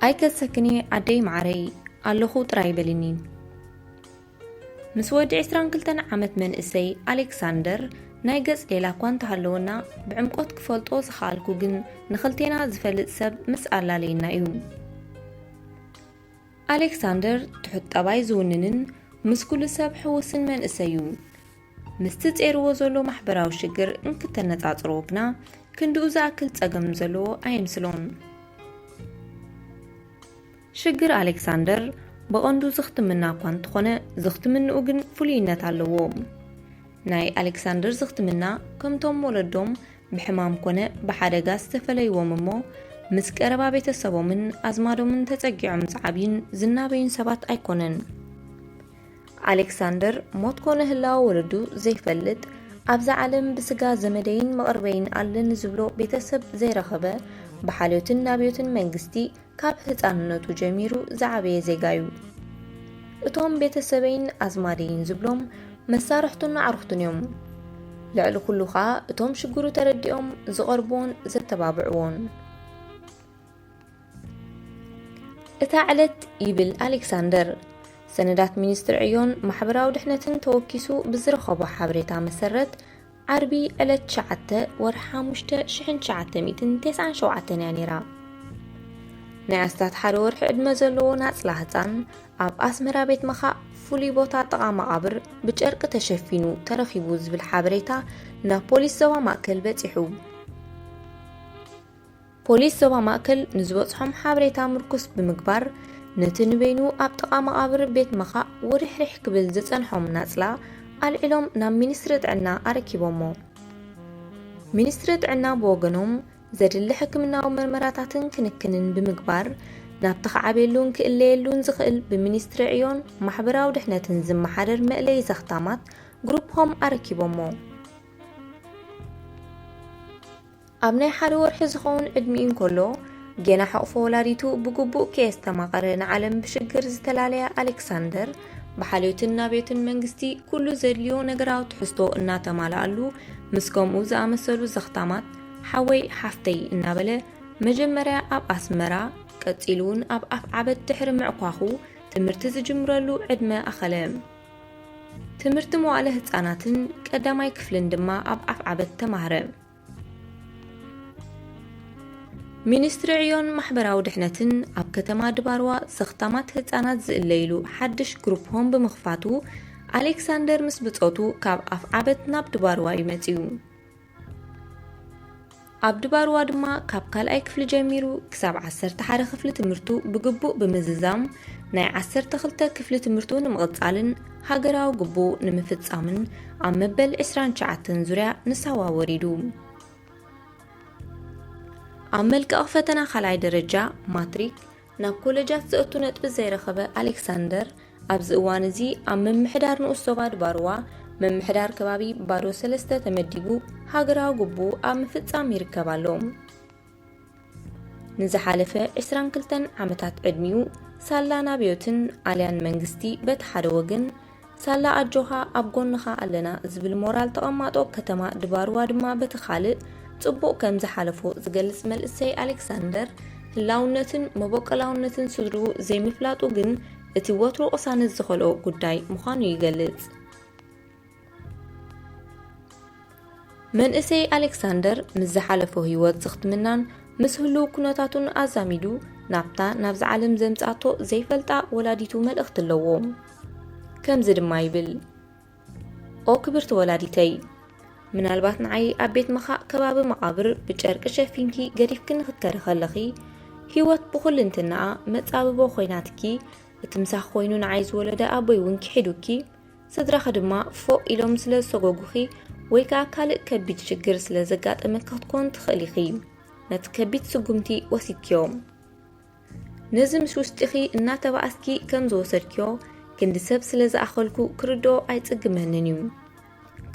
ኣይከሰክኒ ዓደይ መዓረይ፣ ኣለኹ ጥራይ በልኒ። ምስ ወዲ ዕስራን ክልተን ዓመት መንእሰይ ኣሌክሳንደር ናይ ገጽ ሌላ እኳ እንተሃለወና፣ ብዕምቆት ክፈልጦ ዝኸኣልኩ ግን ንኽልቴና ዝፈልጥ ሰብ ምስ ኣላለየና እዩ። ኣሌክሳንደር ትሑት ጠባይ ዝውንንን ምስ ኩሉ ሰብ ሕውስን መንእሰይ እዩ። ምስቲ ጼርዎ ዘሎ ማሕበራዊ ሽግር እንክተነጻጽርዎ ግና ክንድኡ ዝኣክል ጸገም ዘለዎ ኣየምስሎን። ሽግር ኣሌክሳንደር ብቐንዱ ዝኽትምና እኳ እንተኾነ፣ ዝኽትምንኡ ግን ፍሉይነት ኣለዎ። ናይ ኣሌክሳንደር ዝኽትምና ከምቶም ወለዶም ብሕማም ኮነ ብሓደጋ ዝተፈለይዎም እሞ፣ ምስ ቀረባ ቤተሰቦምን ኣዝማዶምን ተጸጊዖም ዝዓብዩን ዝናበዩን ሰባት ኣይኮነን። ኣሌክሳንደር ሞት ኮነ ህላወ ወለዱ ዘይፈልጥ፣ ኣብዛ ዓለም ብስጋ ዘመደይን መቕርበይን ኣለኒ ዝብሎ ቤተሰብ ዘይረኸበ፣ ብሓልዮትን ናብዮትን መንግስቲ ካብ ህጻንነቱ ጀሚሩ ዝዓበየ ዜጋ እዩ። እቶም ቤተሰበይን ኣዝማደይን ዝብሎም መሳርሕቱን ኣዕሩኽቱን እዮም። ልዕሊ ኩሉ ኸኣ እቶም ሽግሩ ተረዲኦም ዝቐርብዎን ዘተባብዕዎን። እታ ዕለት ይብል ኣሌክሳንደር፣ ሰነዳት ሚኒስትሪ ዕዮን ማሕበራዊ ድሕነትን ተወኪሱ ብዝረኸቦ ሓበሬታ መሰረት፣ ዓርቢ ዕለት ትሽዓተ ወርሒ ሓሙሽተ ሽሕን ትሽዓተ ሚእትን ተስዓን ሸውዓተን እያ ነይራ። ናይ ኣስታት ሓደ ወርሒ ዕድመ ዘለዎ ናጽላ ህጻን ኣብ ኣስመራ ቤት መኻእ ፍሉይ ቦታ ጥቓ መቓብር ብጨርቂ ተሸፊኑ ተረኺቡ ዝብል ሓበሬታ ናብ ፖሊስ ዞባ ማእከል በጺሑ። ፖሊስ ዞባ ማእከል ንዝበጽሖም ሓበሬታ ምርኩስ ብምግባር፣ ነቲ ንበይኑ ኣብ ጥቓ መቓብር ቤት መኻእ ውርሕርሕ ክብል ዝጸንሖም ናጽላ ኣልዒሎም ናብ ሚኒስትሪ ጥዕና ኣረኪቦሞ። ሚኒስትሪ ጥዕና ብወገኖም፣ ዘድሊ ሕክምናዊ መርመራታትን ክንክንን ብምግባር፣ ናብቲ ክዓብየሉን ክእለየሉን ዝኽእል ብሚኒስትሪ ዕዮን ማሕበራዊ ድሕነትን ዝመሓደር መእለዪ ዘኽታማት ግሩፕ ሆም ኣረኪቦሞ። ኣብ ናይ ሓደ ወርሒ ዝኸውን ዕድሚኡ እንከሎ፣ ጌና ሕቕፎ ወላዲቱ ብግቡእ ከየስተማቐረ ንዓለም ብሽግር ዝተላለያ ኣሌክሳንደር፣ ብሓልዮትን ናብዮትን መንግስቲ ኩሉ ዘድልዮ ነገራዊ ትሕዝቶ እናተማልኣሉ፣ ምስ ከምኡ ዝኣመሰሉ ዘኽታማት ሓወይ ሓፍተይ እናበለ፣ መጀመርያ ኣብ ኣስመራ፣ ቀጺሉ እውን ኣብ ኣፍዓበት ድሕሪ ምዕኳኹ፣ ትምህርቲ ዝጅምረሉ ዕድመ ኣኸለ። ትምህርቲ መዋእለ ህጻናትን ቀዳማይ ክፍልን ድማ ኣብ ኣፍዓበት ተማህረ። ሚኒስትሪ ዕዮን ማሕበራዊ ድሕነትን ኣብ ከተማ ድባርዋ ዘኽታማት ህጻናት ዝእለይሉ ሓድሽ ግሩፕ ሆም ብምኽፋቱ፣ ኣሌክሳንደር ምስ ብጾቱ ካብ ኣፍዓበት ናብ ድባርዋ እዩ መጺኡ። ኣብ ድባርዋ ድማ ካብ ካልኣይ ክፍሊ ጀሚሩ ክሳብ ዓሰርተ ሓደ ክፍሊ ትምህርቱ ብግቡእ ብምዝዛም፣ ናይ ዓሰርተ ክልተ ክፍሊ ትምህርቱ ንምቕጻልን ሃገራዊ ግቡኡ ንምፍጻምን ኣብ መበል ዕስራን ትሽዓተን ዙርያ ንሳዋ ወሪዱ። ኣብ መልቀቒ ፈተና ካልኣይ ደረጃ ማትሪክ ናብ ኮለጃት ዘእቱ ነጥቢ ዘይረኸበ ኣሌክሳንደር፣ ኣብዚ እዋን እዚ ኣብ ምምሕዳር ንኡስ ዞባ ድባርዋ፣ ምምሕዳር ከባቢ ባዶ ሰለስተ ተመዲቡ ሃገራዊ ግቡኡ ኣብ ምፍጻም ይርከብ ኣሎ። ንዝሓለፈ ዕስራን ክልተን ዓመታት ዕድሚኡ፣ ሳላ ናብዮትን ኣልያን መንግስቲ በቲ ሓደ ወገን፣ ሳላ ኣጆኻ ኣብ ጎንኻ ኣለና ዝብል ሞራል ተቐማጦ ከተማ ድባርዋ ድማ በቲ ካልእ፣ ጽቡቕ ከም ዝሓለፎ ዝገልጽ መንእሰይ ኣሌክሳንደር፣ ህላውነትን መበቆላውነትን ስድርኡ ዘይምፍላጡ ግን እቲ ወትሩ ቅሳነት ዝኸልኦ ጉዳይ ምዃኑ ይገልጽ። መንእሰይ ኣሌክሳንደር ምስ ዝሓለፎ ህይወት ዝኽትምናን ምስ ህሉው ኩነታቱን ኣዛሚዱ ናብታ ናብዛ ዓለም ዘምጽኣቶ ዘይፈልጣ ወላዲቱ መልእኽቲ ኣለዎ። ከምዚ ድማ ይብል፣ ኦ ክብርቲ ወላዲተይ፣ ምናልባት ንዓይ ኣብ ቤት መኻእ ከባቢ መቓብር ብጨርቂ ሸፊንኪ ገዲፍክኒ ክትከዲ ከለኺ፣ ህይወት ብኹልንትናኣ መጻብቦ ኮይናትኪ፣ እቲ ምሳኺ ኮይኑ ንዓይ ዝወለደ ኣቦይ እውን ክሒዱኪ፣ ስድራኺ ድማ ፎእ ኢሎም ስለ ዝሰጎጉኺ ወይ ከኣ ካልእ ከቢድ ሽግር ስለ ዘጋጠመኪ ክትኮን ትኽእል ኢኺ ነቲ ከቢድ ስጉምቲ ወሲድክዮ። ነዚ ምስ ውሽጢኺ እናተባኣስኪ ከም ዝወሰድክዮ ክንዲ ሰብ ስለ ዝኣኸልኩ ክርድኦ ኣይጽግመንን እዩ።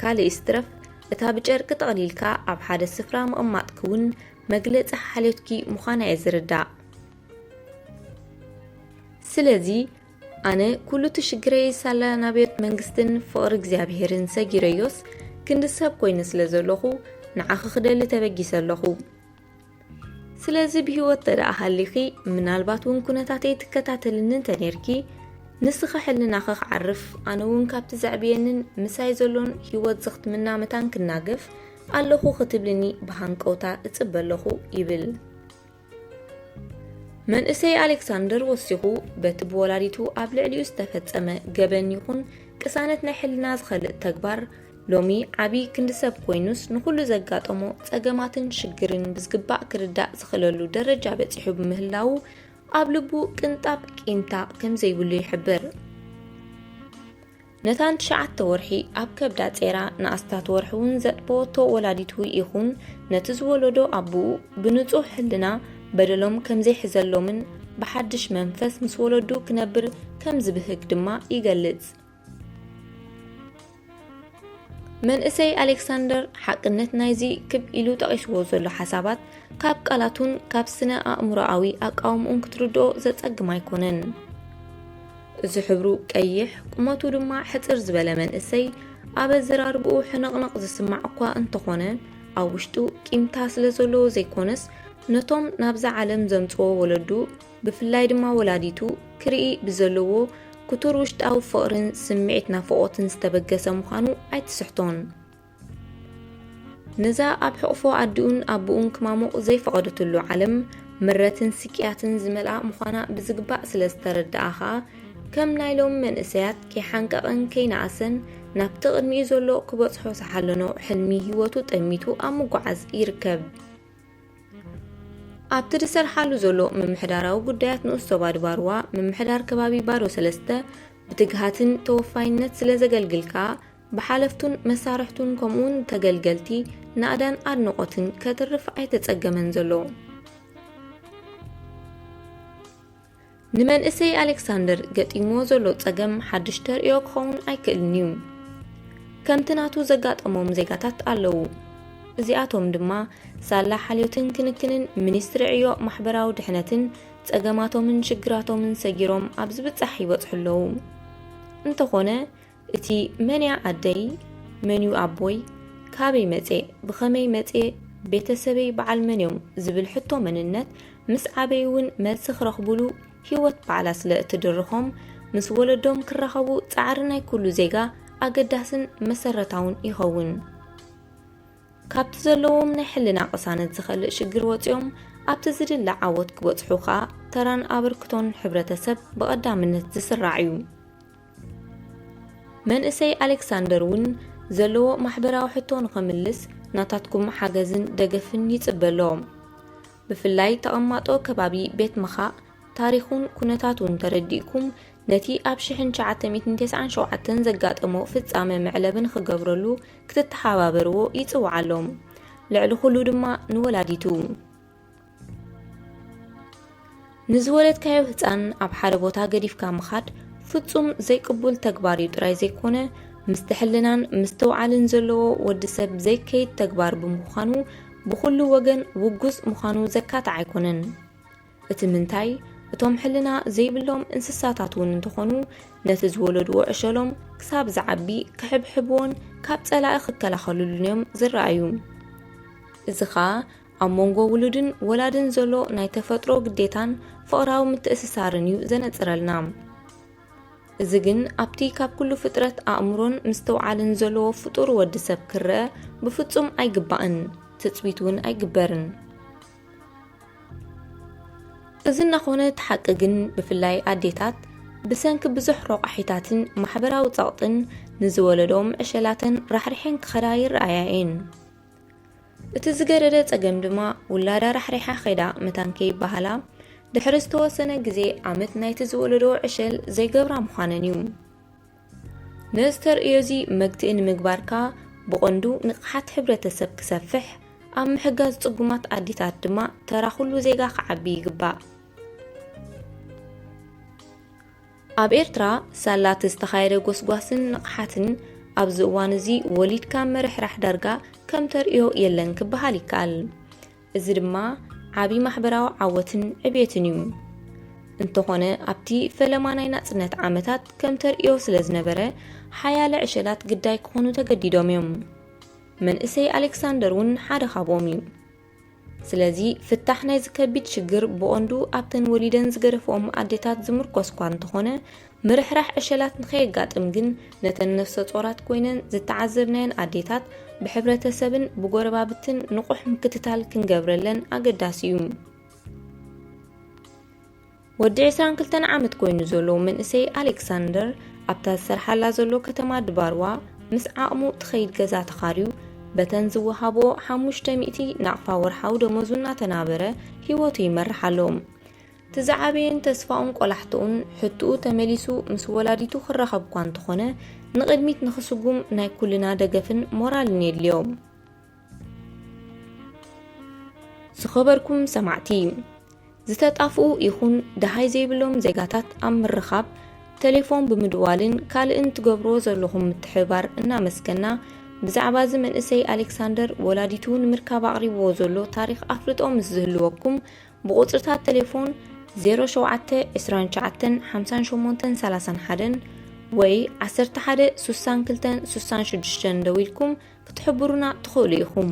ካልእ ይስትረፍ፣ እታ ብጨርቂ ጠቕሊልካ ኣብ ሓደ ስፍራ ምቕማጥኪ እውን መግለጺ ሓልዮትኪ ምዃና እየ ዝርዳእ። ስለዚ ኣነ ኩሉ እቲ ሽግረይ ሳላ ናብዮት መንግስትን ፍቕሪ እግዚኣብሄርን ሰጊረዮስ፣ ክንዲ ሰብ ኮይነ ስለ ዘለኹ ንዓኺ ክደሊ ተበጊሰ ኣለኹ። ስለዚ ብህይወት ተደኣ ሃሊኺ፣ ምናልባት እውን ኩነታተይ ትከታተልኒ እንተኔርኪ፣ ንስኺ ሕልናኺ ክዓርፍ፣ ኣነ እውን ካብቲ ዘዕብየንን ምሳይ ዘሎን ህይወት ዘኽትምና መታን ክናገፍ ኣለኹ ክትብልኒ ብሃንቀውታ እጽበ ኣለኹ ይብል። መንእሰይ ኣሌክሳንደር ወሲኹ፣ በቲ ብወላዲቱ ኣብ ልዕሊኡ ዝተፈጸመ ገበን ይኹን ቅሳነት ናይ ሕልና ዝኸልእ ተግባር፣ ሎሚ ዓቢ ክንዲ ሰብ ኮይኑስ ንኹሉ ዘጋጠሞ ጸገማትን ሽግርን ብዝግባእ ክርዳእ ዝኽእለሉ ደረጃ በጺሑ ብምህላዉ፣ ኣብ ልቡ ቅንጣብ ቂምታ ከም ዘይብሉ ይሕብር። ነታን ትሽዓተ ወርሒ ኣብ ከብዳ ጼራ ንኣስታት ወርሒ እውን ዘጥበወቶ ወላዲቱ ይኹን ነቲ ዝወለዶ ኣቦኡ ብንጹህ ሕልና በደሎም ከም ዘይሕዘሎምን ብሓድሽ መንፈስ ምስ ወለዱ ክነብር ከም ዝብህግ ድማ ይገልጽ። መንእሰይ ኣሌክሳንደር ሓቅነት ናይዚ ክብ ኢሉ ጠቒስዎ ዘሎ ሓሳባት ካብ ቃላቱን ካብ ስነ ኣእምሮኣዊ ኣቃውምኡን ክትርድኦ ዘጸግም ኣይኮነን። እዚ ሕብሩ ቀይሕ፣ ቁመቱ ድማ ሕጽር ዝበለ መንእሰይ፣ ኣብ ኣዘራርብኡ ሕንቕንቕ ዝስማዕ እኳ እንተኾነ፣ ኣብ ውሽጡ ቂምታ ስለ ዘለዎ ዘይኮነስ፣ ነቶም ናብዛ ዓለም ዘምጽዎ ወለዱ፣ ብፍላይ ድማ ወላዲቱ፣ ክርኢ ብዘለዎ ክቱር ውሽጣዊ ፍቕርን ስምዒት ናፍቖትን ዝተበገሰ ምዃኑ ኣይትስሕቶን። ነዛ ኣብ ሕቕፎ ኣዲኡን ኣቦኡን ክማሙቕ ዘይፈቐደትሉ ዓለም፣ ምረትን ስቅያትን ዝመልኣ ምዃና ብዝግባእ ስለ ዝተረድኣ ኸኣ፣ ከም ናይ ሎሚ መንእሰያት ከይሓንቀቐን ከይነኣሰን፣ ናብቲ ቅድሚኡ ዘሎ ክበጽሖ ዝሓለኖ ሕልሚ ህይወቱ ጠሚቱ ኣብ ምጉዓዝ ይርከብ። ኣብቲ ዝሰርሓሉ ዘሎ ምምሕዳራዊ ጉዳያት ንኡስ ዞባ ድባርዋ፣ ምምሕዳር ከባቢ ባዶ ሰለስተ፣ ብትግሃትን ተወፋይነት ስለ ዘገልግል ከኣ፣ ብሓለፍቱን መሳርሕቱን ከምኡውን ተገልገልቲ ናእዳን ኣድንቖትን ከትርፍ ኣይተጸገመን ዘሎ። ንመንእሰይ ኣሌክሳንደር ገጢምዎ ዘሎ ጸገም ሓድሽ ተርእዮ ክኸውን ኣይክእልን እዩ። ከምቲ ናቱ ዘጋጠሞም ዜጋታት ኣለዉ። እዚኣቶም ድማ ሳላ ሓልዮትን ክንክንን ሚኒስትሪ ዕዮ ማሕበራዊ ድሕነትን ጸገማቶምን ሽግራቶምን ሰጊሮም ኣብ ዝብጻሕ ይበጽሑ ኣለዉ። እንተኾነ፣ እቲ "መንያ ኣደይ? መንዩ ኣቦይ? ካበይ መጽየ? ብኸመይ መጽየ? ቤተሰበይ በዓል መንዮም?" ዝብል ሕቶ መንነት ምስ ዓበዩ እውን መልሲ ክረኽቡሉ ህይወት ባዕላ ስለ እትድርኾም፣ ምስ ወለዶም ክራኸቡ ጻዕሪ ናይ ኩሉ ዜጋ ኣገዳስን መሰረታውን ይኸውን። ካብቲ ዘለዎም ናይ ሕልና ቅሳነት ዝኸልእ ሽግር ወጺኦም ኣብቲ ዝድለ ዓወት ክበጽሑ ከኣ ተራን ኣበርክቶን ሕብረተሰብ ብቐዳምነት ዝስራዕ እዩ። መንእሰይ ኣሌክሳንደር እውን ዘለዎ ማሕበራዊ ሕቶ ንኸምልስ ናታትኩም ሓገዝን ደገፍን ይጽበ ኣሎ። ብፍላይ ተቐማጦ ከባቢ ቤት ምኻእ ታሪኹን ኩነታቱን ተረዲእኩም ነቲ ኣብ ሽሕን ትሽዓተ ሚእትን ተስዓን ሸውዓተን ዘጋጠሞ ፍጻመ መዕለቢ ንኽገብረሉ ክትተሓባበርዎ ይጽውዓሎም። ልዕሊ ኩሉ ድማ ንወላዲቱ። ንዝወለድካዮ ህጻን ኣብ ሓደ ቦታ ገዲፍካ ምኻድ ፍጹም ዘይቅቡል ተግባር እዩ ጥራይ ዘይኮነ፣ ምስቲ ሕልናን ምስትውዓልን ዘለዎ ወዲ ሰብ ዘይከይድ ተግባር ብምዃኑ ብኹሉ ወገን ውጉዝ ምዃኑ ዘካትዕ ኣይኮነን። እቲ ምንታይ፣ እቶም ሕልና ዘይብሎም እንስሳታት እውን እንተኾኑ፣ ነቲ ዝወለድዎ ዕሸሎም ክሳብ ዝዓቢ ክሕብሕብዎን ካብ ጸላኢ ክከላኸልሉን እዮም ዝረኣዩ። እዚ ኸኣ ኣብ መንጎ ውሉድን ወላድን ዘሎ ናይ ተፈጥሮ ግዴታን ፍቕራዊ ምትእስሳርን እዩ ዘነጽረልና። እዚ ግን ኣብቲ ካብ ኩሉ ፍጥረት ኣእምሮን ምስትውዓልን ዘለዎ ፍጡር ወዲ ሰብ ክረአ ብፍጹም ኣይግባእን፣ ትጽቢት እውን ኣይግበርን። እዚ እናኾነ እቲ ሓቂ ግን ብፍላይ ኣዴታት ብሰንኪ ብዙሕ ረቋሒታትን ማሕበራዊ ጸቕጥን ንዝወለዶም ዕሸላተን ራሕሪሐን ክኸዳ ይረኣያ እየን። እቲ ዝገደደ ጸገም ድማ ውላዳ ራሕሪሓ ኸይዳ መታን ከይበሃላ ድሕሪ ዝተወሰነ ግዜ ኣመት ናይቲ ዝወለዶ ዕሸል ዘይገብራ ምዃነን እዩ። ነዚ ተርእዮ እዚ መግትኢ ንምግባር ከኣ ብቐንዱ ንቕሓት ሕብረተሰብ ክሰፍሕ፣ ኣብ ምሕጋዝ ጽጉማት ኣዴታት ድማ ተራ ኩሉ ዜጋ ክዓቢ ይግባእ። ኣብ ኤርትራ ሳላ እቲ ዝተኻየደ ጎስጓስን ንቕሓትን ኣብዚ እዋን እዚ ወሊድካ ምርሕራሕ ዳርጋ ከም ተርእዮ የለን ክበሃል ይከኣል። እዚ ድማ ዓቢ ማሕበራዊ ዓወትን ዕብየትን እዩ። እንተኾነ ኣብቲ ፈለማ ናይ ናጽነት ዓመታት ከም ተርእዮ ስለ ዝነበረ ሓያለ ዕሸላት ግዳይ ክኾኑ ተገዲዶም እዮም። መንእሰይ ኣሌክሳንደር እውን ሓደ ካብኦም እዩ። ስለዚ ፍታሕ ናይዚ ከቢድ ሽግር ብቐንዱ ኣብተን ወሊደን ዝገደፍኦም ኣዴታት ዝምርኮስ እኳ እንተኾነ፣ ምርሕራሕ ዕሸላት ንኸየጋጥም ግን ነተን ነፍሰ ጾራት ኮይነን ዝተዓዘብናየን ኣዴታት ብሕብረተሰብን ብጎረባብትን ንቑሕ ምክትታል ክንገብረለን ኣገዳሲ እዩ። ወዲ ዕስራን ክልተን ዓመት ኮይኑ ዘሎ መንእሰይ ኣሌክሳንደር ኣብታ ዝሰርሓላ ዘሎ ከተማ ድባርዋ ምስ ዓቕሙ ትኸይድ ገዛ ተኻርዩ በተን ዝወሃቦ ሓሙሽተ ሚእቲ ናቕፋ ወርሓዊ ደሞዙ እናተናበረ ህይወቱ ይመርሕ ኣሎ። እቲ ዝዓበየን ተስፋኡን ቆላሕትኡን ሕትኡ ተመሊሱ ምስ ወላዲቱ ክራኸብ እኳ እንተኾነ፣ ንቕድሚት ንኽስጉም ናይ ኩልና ደገፍን ሞራልን የድልዮ። ዝኸበርኩም ሰማዕቲ፣ ዝተጣፍኡ ይኹን ደሃይ ዘይብሎም ዜጋታት ኣብ ምርኻብ፣ ቴሌፎን ብምድዋልን ካልእን ትገብርዎ ዘለኹም ምትሕብባር እናመስገና፣ ብዛዕባ እዚ መንእሰይ ኣሌክሳንደር ወላዲቱ ንምርካብ ኣቕሪብዎ ዘሎ ታሪኽ ኣፍልጦ ምስ ዝህልወኩም፣ ብቑጽርታት ቴሌፎን ዜሮ ሸውዓተ ዕስራን ትሽዓተን ሓምሳን ሸሞንተን ሰላሳን ሓደን ወይ ዓሰርተ ሓደ ስሳን ክልተን ስሳን ሽዱሽተን ደዊልኩም ክትሕብሩና ትኽእሉ ኢኹም።